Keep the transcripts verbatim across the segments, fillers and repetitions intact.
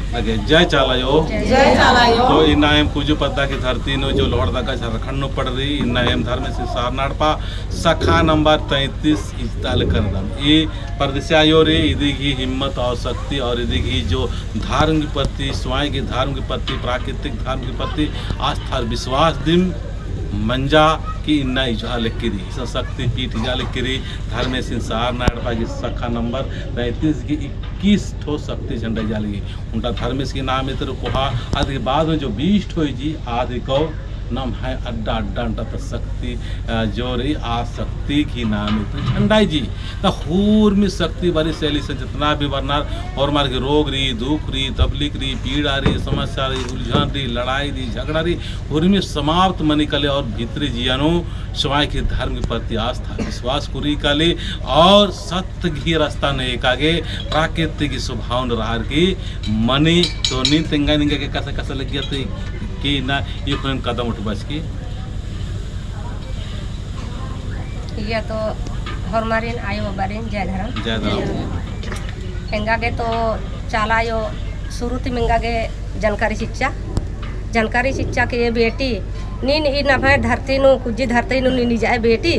आगे, जय चाला आयो। जय चाला आयो। तो इन्ना एम कुजू पद्दा की धरती नू जो लोहरदगा झारखंड नू पड़री, इन्ना एम धर्मेसिन सारना एड़पा शाखा नंबर तैंतीस इजताल करदम। ई परदेसिया आयो रे, इदी गही हिम्मत और शक्ति और इदी गही जो धर्म के प्रति, स्वयं के धर्म के प्रति, प्राकृतिक धर्म के प्रति आस्था और विश्वास दिम मंजा कि इन्ना इजआ लगी रई, इसन शक्ति पीठ इजआ लगी रई, धर्मेसिन सारना एड़पा गही शाखा नंबर तैंतीस गही इक्कीस ठो शक्ति झंडा इजआ लगी। ओन्टा धर्मेस गही नामे ती कोहा, अदी बाद में जो बीस ठो इजी, अदी कौ नम्है अड्डा अड्डा ओन्टा ता शक्ति, अ, जो रई, आ शक्ति गही नामे ती झंडा इजी। ता हुरमी शक्ति बारी से आली से जितना भी बरनर, होरमर गही रोग रई, दुख रई, तकलीफ रई, पीड़ा रई, समस्या रई, उलझन रई, लड़ाई रई, झगड़ा रई, हुरमी समाप्त मनी काली और भितरी जिया नू स्वयं गही धर्म गही प्रति आस्था विश्वास कुरी काली और सत्य गही रस्ता नू एका गे प्राकृतिक गही स्वभाव नू रहर की मनी। तो नीन तेंगा निंगा गे कसा कसा लग्गिया तो कि ना ये खुन कदम उठबस की? इया तो होरमारिन आयो बाबारिन जय धर्म। जय धर्म। एंगा गे तो चाला आयो शुरू ती एंगा गे जानकारी चिच्चा, जानकारी चिच्चा कि ए बेटी, नीन ई नम्है धरती नू, कुज्जी धरती नू नीन इजआ बेटी,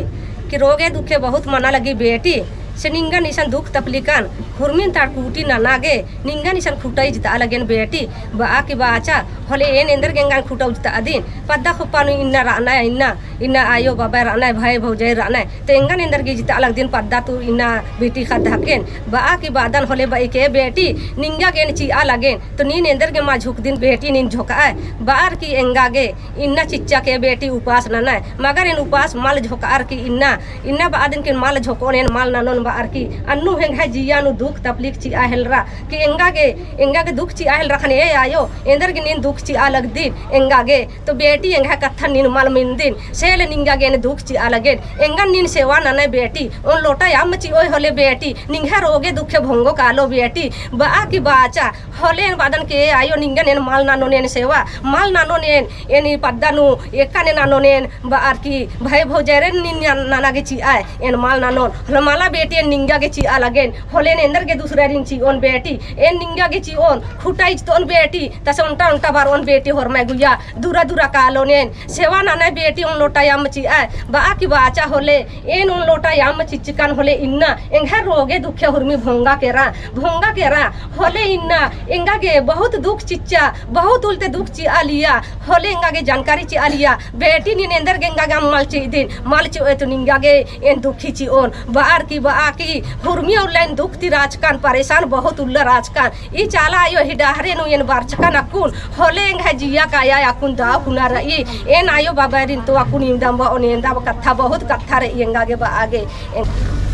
कि रोगे दुखे बहुत मना लगी बेटी, से निंगन इसन दुख तकलीफन हुरमिन ताड़ कूटी नना गे, निंगन इसन खुटा इजता लगेन बेटी, बआ कि बाचा, होले एन एन्देर गे एंगन खुटा उजता अदिन, पद्दा खोप्पा नू इन्ना रअना, इन्ना, इन्ना आयो बाबा रअना, भाई भौजाई रअना, तो एंगन एन्देर गे इजता लगदिन पद्दा तू इन्ना बेटी ख़द्द हकेन, बआ कि बादन होले बई के बेटी, निंगा गे एन चिआ लगेन, तो नीन एन्देर गे मा झुकदिन बेटी नीन झोंकआ, बअर की एंगा गे इन्ना चिच्चा के बेटी उपास ननय, मगर एन उपास मल झोंकअर की इन्ना, इन्ना बअदिन की मल झोंकोन एन मल ननोन बअर की, अन्नु एंग्है जिया नू दुख तकलीफ चिआ हेलरा, कि एंगा गे, एंगा गे दुख चिआ हेलरा ख़ने ए आयो, एन्देर गे नीन दुख चिआ लगदिन, एंगा गे, तो बेटी एंग्है कत्थन नीन मल मेनदिन, से ले निंगा गे एन दुख चिआ लगेन, एंगन नीन सेवा ननय बेटी, ओन लोटा अम्म चिओय होले बेटी, निंग्है रोगे दुखे भोंगो कालो बेटी, बआ कि बाचा, होले एन बअदन के आयो निंगन एन मल ननोन एन सेवा, मल ननोन एन, एन ई पद्दा नू एकाने ननोन एन बअर की भाई भौजाईरिन नीन नना गे चिआ, एन मल ननोन, होले मला बेटी एन निंगा गे चिआ लगेन, होले एन एन्देर गे दूसरारिन चिओन बेटी, एन निंगा गे चिओन, खुटा इजतोन बेटी, तसे ओन्टा ओन्टा बरओन बेटी होरमय गुइया, दूरा दूरा कालोन एन, सेवा ननय बेटी ओन लोटा अम्म चिआ, बआ कि बाचा होले, एन ओन लोटा अम्म चिच्चकन होले इन्ना, एंग्है रोगे दुखे हुरमी भोंगा केरा, भोंगा केरा, होले इन्ना, एंगा गे बहुत दुख चिच्चा, बहुत उल्टे दुख चिआ लिया, होले एंगा गे जानकारी चिआ लिया, बेटी नीन एन्देर गे एंगा गे अम्म मल चिअदिन, मल चिओय तो निंगा गे एन दुखी चिओन, बअर की बआ की हुरमी उल्ला एन दुख ती रहचकन, परेशान बहुत उल्ला रहचकन, ई चाला आयो ही डहरे नू एन बरचकन अक्कुन, होले एंग्है जिया काया अक्कुन दव कुना रई, एन आयो बाबारिन तो अक्कुन इवंदम बओन एवंदम कत्था बहुत कत्था रई एंगा गे बआ गे।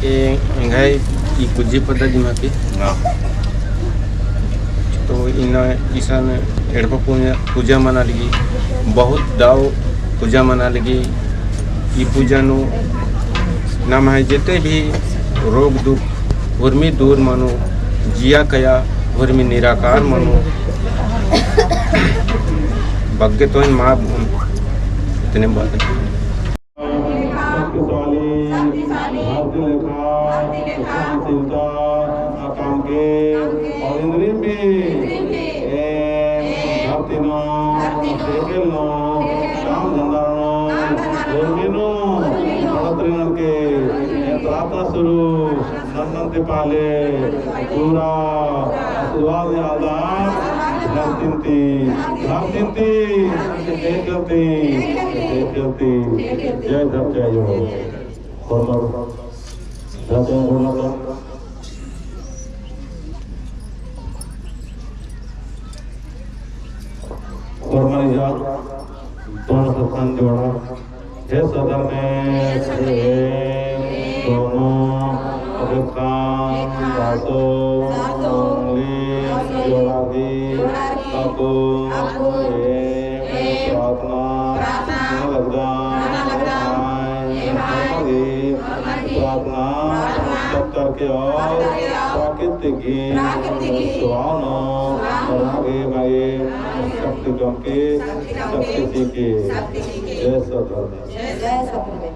ए, एंग्है ई कुज्जी पद्दा दिम हके। हाँ। तो इन्ना इसन एड़पा पूजा, पूजा मना लगी, बहुत दव पूजा मना लगी। ई पूजा नू नम्है जेते भी रोग दुख हुरमी दूर मनो, जिया काया हुरमी निराकार मनो। बग्गे तो इन माँ इतने बात। शक्तिशाली, शक्तिशाली, धरती लेखा, धरती लेखा, सहनशीलता, काम के, काम के, और इन्द्रिम भी, इन्द्रिम भी, ए, ए, धरती नू, धरती नू, टेकेल नू, टेकेल नू, काम धंधा नू, काम धंधा नू, उर्मी नू, उर्मी नू, बढ़त रहन के, ए, प्रार्थना शुरू, नन्नन ती पहले पूरा आशीर्वाद यालदम धरती ती, धरती ती, जय धरती, जय धरती। होरमर इजा दोनों सत्संग जोड़ा। हे सदर में हे दोनों अपेक्षान दासो उंगली जोड़ा भी आपको ये प्रार्थना लगदा है। प्रार्थना करके और प्राकृतिक गीत सुहावना बनावे मगे शक्ति चमके, शक्ति सीखे। जय सतगुरु। जय सतगुरु।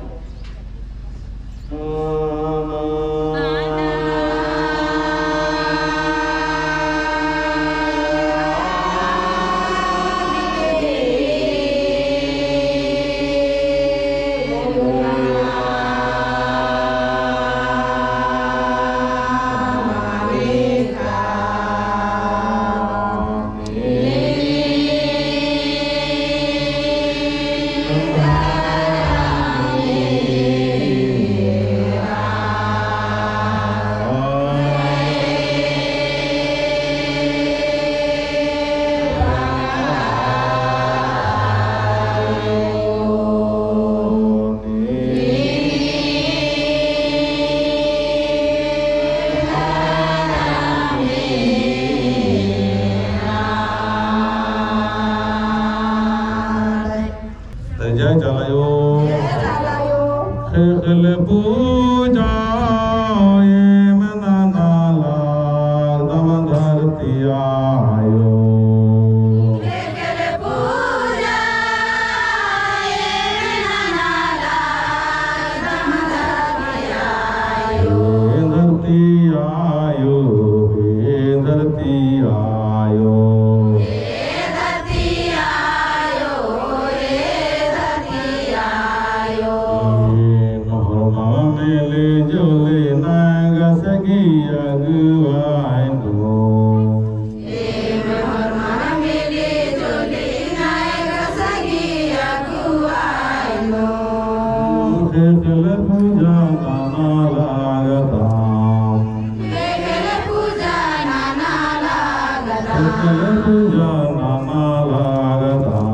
पूजा नना लगदम।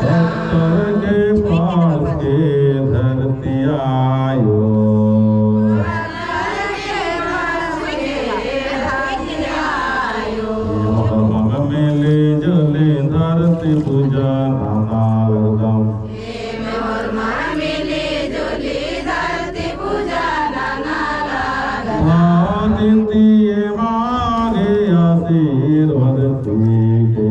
पत्थर के पास के धरती आयो। मन मिली जुली धरती पूजा नना लगदम। तातिन ती एमा गे आशीर्वाद चीके।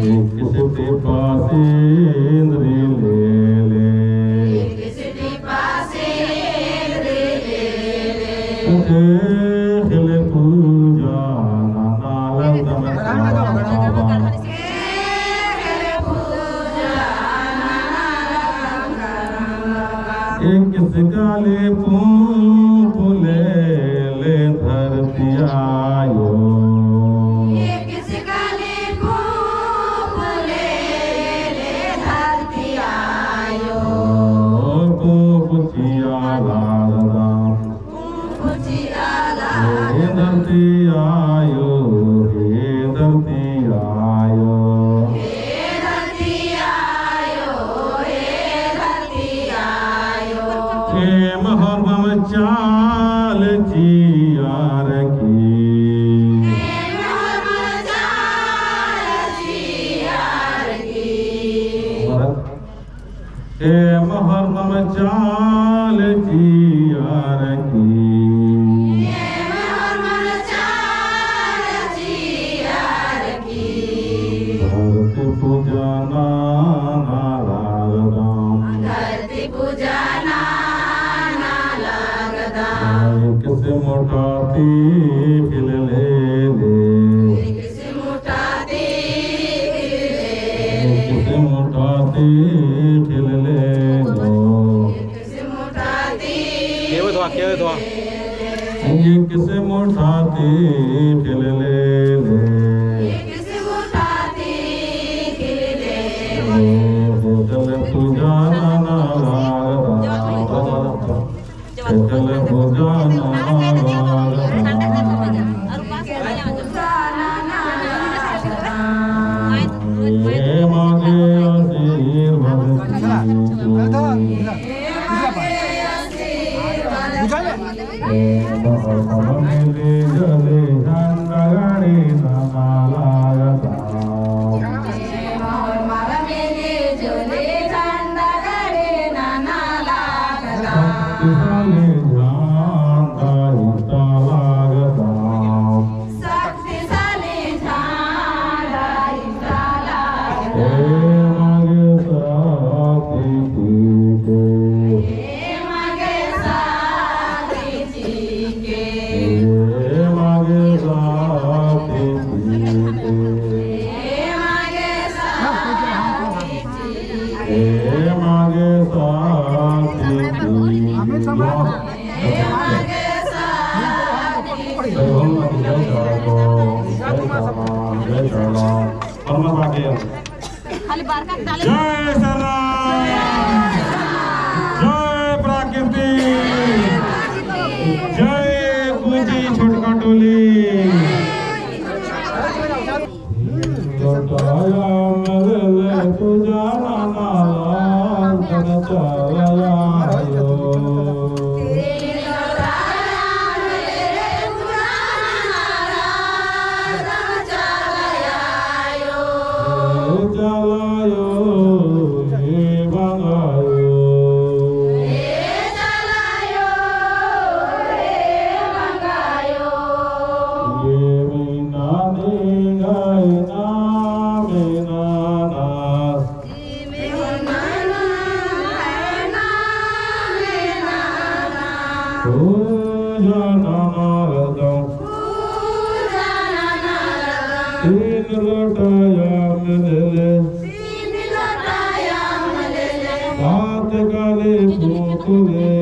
एक सिटी पासी इंद्री ले ले। एक खिले पूजा नना लगदम। एक सिकाले पूंप ले ले धरती आयो। पूंप चिआ लगदम। हे धरती आयो, हे धरती आयो। एम होरमर चाल चिअर की। एम होरमर चाल चिअर की। धरती पूजा नना लगदम। एक से मोटा ती खिल ले ले। एक से मोटा ती खिल ले लो। केवे धोआ, केवे धोआ। एक से मोटा ती खिल ले ले। एक से मोटा ती खिल ले ले। ओ, चल पूजा नना लगदम। चल पूजा नना लगदम। एमा गे आशीर्वाद। एमा गे आशीर्वाद। शक्तिशाली झंडा ईटा लगदम। शक्तिशाली झंडा ईटा लगदम। एमा गे शक्ति चीके। एमा गे शक्ति चीके। एमा गे शक्ति चीके। एमा गे शक्ति चीके। एमा गे शक्ति चीके। जय सरना, जय प्रकृति, जय कुची छोटका टोली। पूजा नना लगदम। तीन लोटा अम्म लेले। सात काली फूंक ले।